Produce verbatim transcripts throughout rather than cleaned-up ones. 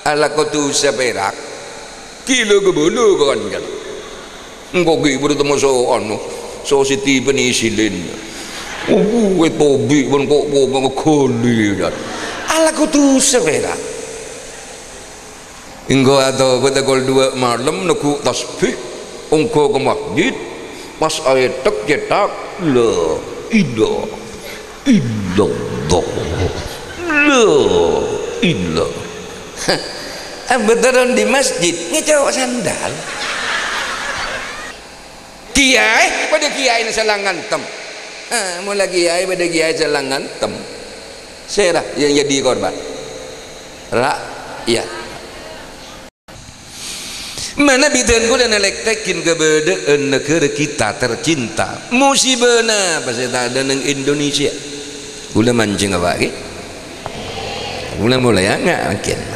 Alako dhusa pèrak, ghi' la kabâlâ ka kancana. Engko' ghi' bhuru temmo so-, anu, so Siti Penisilin. Obu, ètobi' bân ko'-, ko' ngaghâli, ya. Alako dhusa pèrak. Engko' atobât kol duwâ' malem, neggu' tasbih, ongghu ka masjid, pas aètek cètak, "La ilaha illallah. La ilaha." Abâ' toron di masjid, ngèco' sandal. Kiyaè, padâ kiyaèna sè la ngantem. Ah, mola kiyaè, padâ kiyaè sè la ngantem. Sèra yang jadi korban? Ra-, iya. Manabi dân kaulâ nalèktèghi kabâdâ'ân naghârâ kita tercinta. Musibâ napa sè tadâ' neng Indonesia? Kaulâ mancèng apa, ghi? Kaulâ mulai anga-, mangkèn.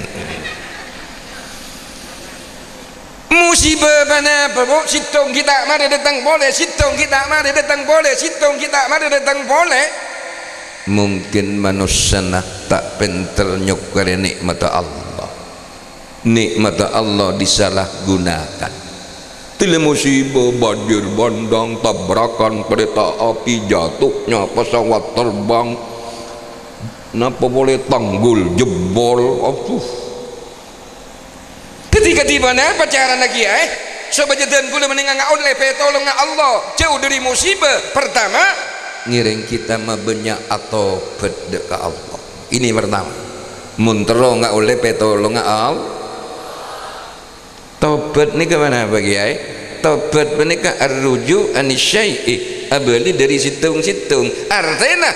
Musibâ ponapa, Bu? Sèttong ghi' ta' marè dâteng polè, sèttong ghi' ta' marè dâteng polè, sèttong ghi' ta' marè dâteng polè. Mungkin manossana ta' pènter nyokkorè nè'matta Allah. Nè'matta Allah disalahgunakan. Tèla musibâ, banjir bandang, tabrakan, kereta api, jatuhnya pesawat terbang, napa polè, tanggul jebol. Aduh. Kadhi-kadhi ponapa carana kiyaè, eh? Sopajâ dân kaulâ mennengngan ngaollè pètolongnga Allah, jauh dari musibâ. Pertama, ngèrèng kita mabânnya' atobât dâ' ka Allah. Ini pertama. Mon terro ngaollè pètolongnga Allah. Tobât nèka ponapa, Kèyaè? Tobât panèka ar-ruju' anis syai'i, abâli dâri sèttong-sèttong. Artèna,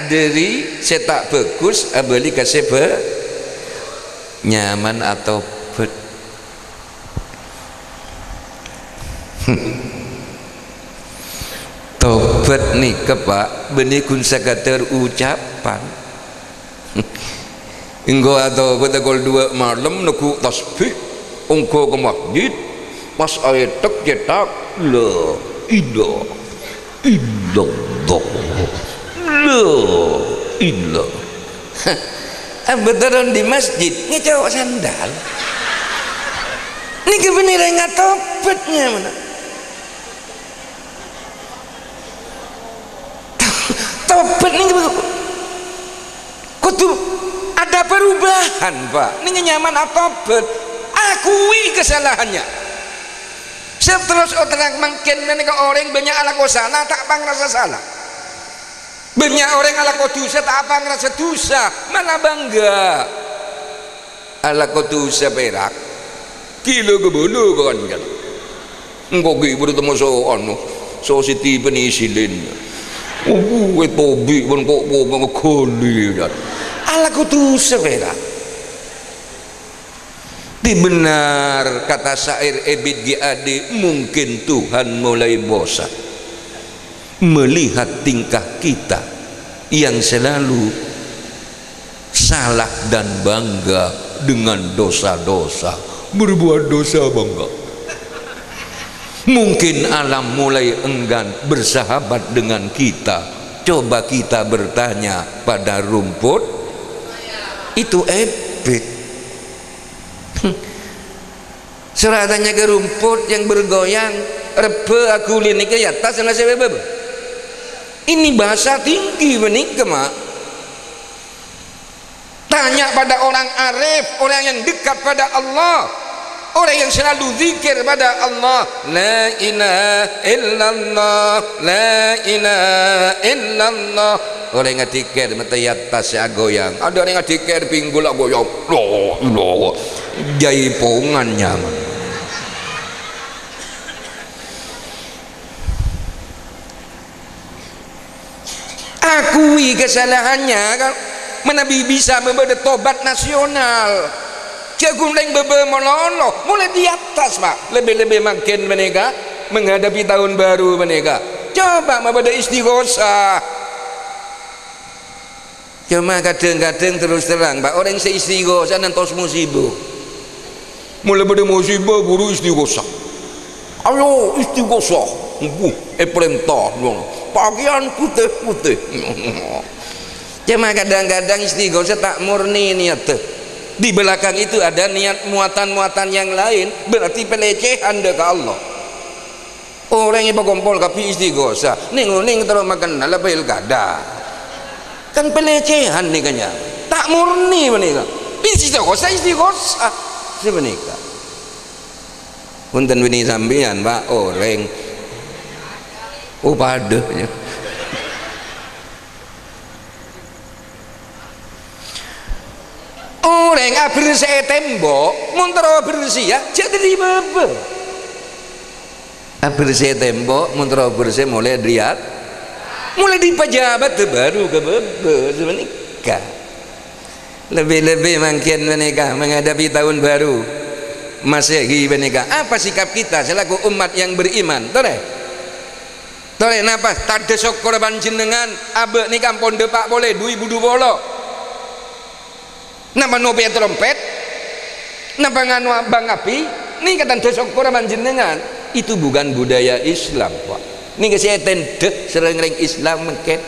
dâri sè ta' bhâghus abâli ka sè bhâ-, nyaman atobât. Tobât nèka, Pa', bânnè ghun sakadâr ucapan. Engko' atobât kol duwâ' malem neggu' tasbih, ongghu ka masjid, pas aètek cètak, "La ilaha illallah, la ilaha." Abâ' toron di masjid, ngèco' sandal. Nèka bânnè rèng atobât nyamana. Tobât nèng kodhu ada perubahan, Pa'. Nèng nyaman atobât. Akui kesalahannya. Sè terros oterrang mangkèn panèka orèng bânnya' alako sala, ta' pangrasa sala. Bânnya' orèng alako dhusa, ta' pangrasa dhusa, malah bangga. Alako dhusa pèrak, ghi' la kabâlâ ka kancana. Engko' ghi' bhuru temmo so-, anu, so Siti Penisilin. Obu, ètobi' bân ko'-, ko' ngaghâli, ya. Alako dhusa pèrak. Di benar kata syair Ebit G A D, mungkin Tuhan mulai bosan melihat tingkah kita yang selalu salah dan bangga dengan dosa-dosa. Berbuat dosa bangga. Mungkin alam mulai enggan bersahabat dengan kita. Coba kita bertanya pada rumput. Itu Ebit. Sè atanya ka rumput yang bergoyang, rebbhâ aghuli nèka è attas, sè bâbâ. Ini bahasa tinggi panèka, Ma'. Tanya pada orang arif, orang yang dekat pada Allah, orang yang selalu zikir pada Allah. La ilaha illallah, la ilaha illallah. Orèng adzikir mènta è attas sè agoyang. Ada orèng adzikir pinggul agoyang. La ilaha. Jaipongan nyaman. Akui kesalahannya, kan? Manabi bisa mabâdâ tobat nasional. Jhâ' ghun lèng bâbâ malolo, mulai di atas, Pak. Lebih-lebih mangkèn panèka, menghadapi tahun baru panèka. Coba mabâdâ istighosah. Cuma kadhâng-kadhâng terus terang, Pak, orèng sè istighosah nantos musibah. Mula bâdâ musibah, buru istighosah. Ayo istighosah. Embuh, èparènta. Pakaian putih-putih. Cuma kadhâng-kadhâng istighosah ta' murni niatta. Di belakang itu ada niat muatan-muatan yang lain, berarti pelecehan dâ' ka Allah. Orèng èpakompol kabbhi istighosah, neng-onèng terro makenna la pilkada. Kan pelecehan nèka, nya. Ta' murni panèka. Istighosah, istighosah. Sapanèka. Bhunten, bânnè sampèyan, Pak, orèng. Oh, padâ, nya. Orèng abersè'è tembok, mon terro abersè'è, jhâ' dhâddhi bâbâ. Abersè'è tembok, mon terro abersè'è molaè dâri at-, molaè dhâri pejabat bâru ka bâbâ, sapanèka. Lebih-lebih mangkèn panèka menghadapi tahun baru Masehi panèka. Apa sikap kita selaku umat yang beriman? Torè. Torè, napa? Tandhâ sokkorra panjhennengan, abâ' nèka ampon dâpa' polè du èbu du polo. Napa nopè'è tarompet? Napa nganu bâng api? Nèka tandhâ sokkorra panjhennengan. Itu bukan budaya Islam, Pak. Nèka sè ètendhâ sareng rèng Islam mangkèn.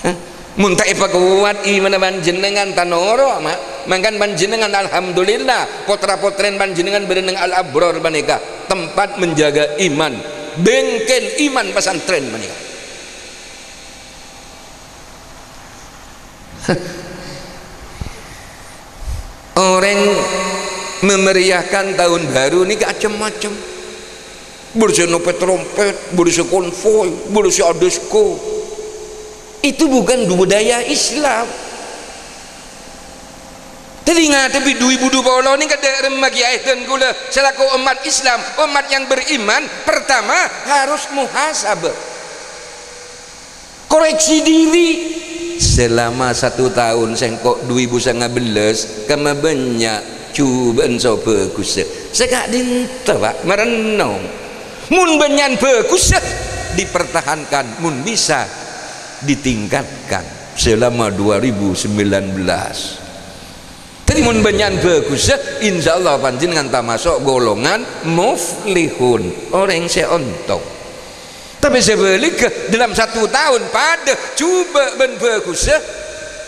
Hah? Mon ta' èpakowat imanna panjhennengan, ta' noro', ma-, mangkana panjhennengan, alhamdulillah, potra-potrèn panjhennengan bâreng Al-Abror panèka tempat menjaga iman, bengkel iman pesantren panèka. Orèng memeriahkan tahun baru nèka macem-macem. Bâdâ sè nopè'è tarompet, bâdâ sè konvoi, bâdâ sè adisko. Itu bukan budaya Islam. Dhâddhi, ngadhebbhi du èbu du polo nèka dâ' remma kèyaè dân kaulâ selaku umat Islam, umat yang beriman, pertama harus muhasabah. Koreksi diri. Selama satu tahun sèngko' du èbu sanga bellâs, kemma bânnya' jhubâ'ân sè bhâghussa? Sè ka'dinto, Pak, marennong. Mon bânnya'an bhâghussa, dipertahankan. Mon bisa, ditingkatkan selama dua ribu sembilan belas. Dhâddhi, mon bânnya'an bhâghussa, insyaallah panjhennengan tamaso' golongan muflihun, orèng sè ontong. Tapè sabhâligghâ, dalam satu tahun padâ jhubâ' bân bhâghussa,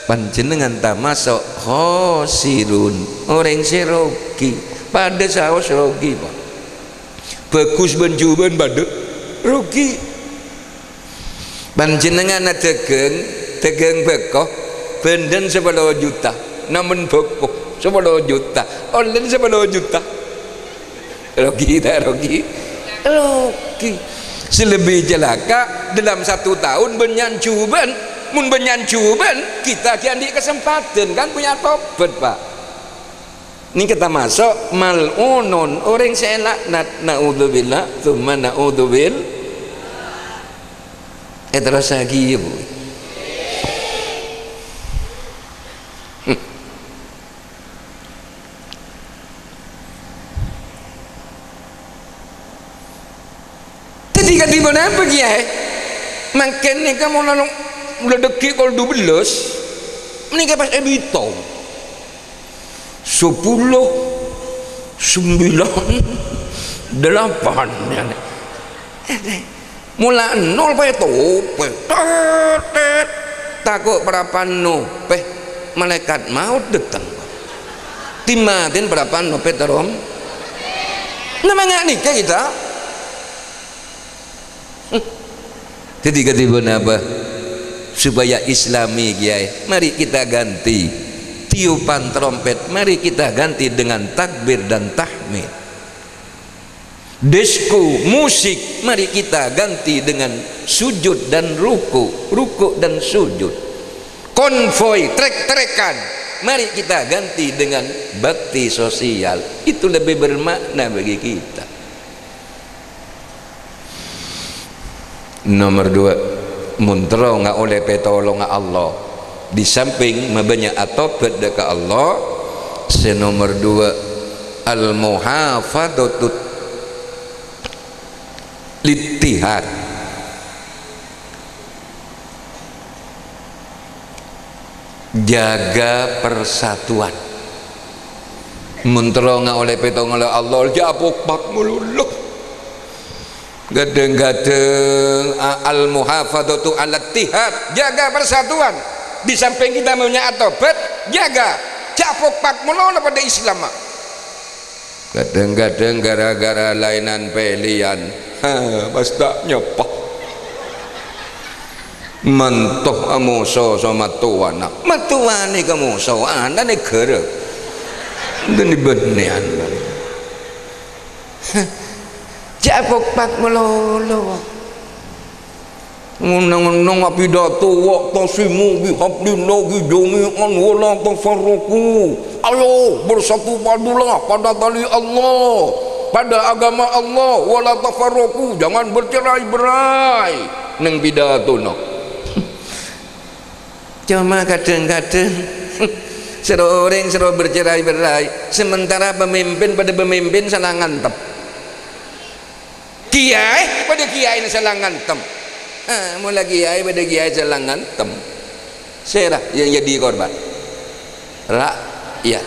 panjhennengan tamaso' khosirun, orèng sè rogi. Padâ saos rogi, Pak. Bhâghus bân jhubâ'ân padâ rogi. Panjhennengan adhâghâng, dhâghâng bhâko, bhândhân sapolo juta, namen bhâko sapolo juta, onlèn sapolo juta. Rogi ta' rogi? Rogi. Sè lebbi calaka', dalam satu tahun bânnya'an jhubâ'ân. Mon bânnya'an jhubâ'ân, kita ghi' andi' kasempadhân, kan, punya tobat, Pak. Nèka tamaso' mal'unun, orèng sè èlaknat. Na'udzubillah, tsumma na'udzubil-, èterrossaghi, yâ, Bu. Dhâddhi, kadhi ponapa, Kèyaè? Mangkèn nèka mon la-, la dhâggi' kol dubellâs, nèka pas èbitong. Sapolo, sambillân, dâlâmpan. Mola nol pè topè. Tèt, tèt. Tako' parappa'na nopè, malaèkat maot dâteng. Dimmatèn parappa'na nopè terro. Napa nga' nèka kita? Dhâddhi, kadhi ponapa? Supaya Islami, Kèyaè, mari kita ganti tiupan trompet, mari kita ganti dengan takbir dan tahmid. Disko, musik, mari kita ganti dengan sujud dan ruku', ruku' dan sujud. Konvoi, trek-trekan, mari kita ganti dengan bakti sosial. Itu lebih bermakna bagi kita. Nomor dua, mon terro ngaollè pètolongnga Allah, di samping mabânnya' atobhât dâ' ka Allah, sè nomor dua, al-muhafadhatut ittihad. Jaga persatuan. Mon terro ngaollè pètolongnga Allah, jhâ' apopak malolo. Kadhâng-kadhâng, a-, al-muhafadhatu 'ala ittihad, jaga persatuan. Di samping kita mabânnya' atobhât, jaga. Jhâ' pokpak malolo padâ Islamma. Kadhâng-kadhâng ghârâ-ghârâ laènan pèlèyan, ha, pas ta' nyapa. Manto amoso so mattowana. Mattowana kamoso, ana' nèghârâ. Bânnè-bânnèyan. Jhâ' pokpak malolo. Ngono-ngono apidato, "Wa'tasimu bihablillahi jami'an wa la tafarraqu." Ayo, bersatu padulah pada tali Allah, pada agama Allah, wa la tafarraqu, jangan bercerai-berai. Neng pidatona. Coma kadhâng-kadhâng sèro orèng sèro bercerai-berai, sementara pemimpin padâ pemimpin sala ngantem. Kiyaè padâ kiyaèna sala ngantem. Ah, mola kiyaè padâ kiyaè sala ngantem. Sèra yang jadi korban? Ra-, iya.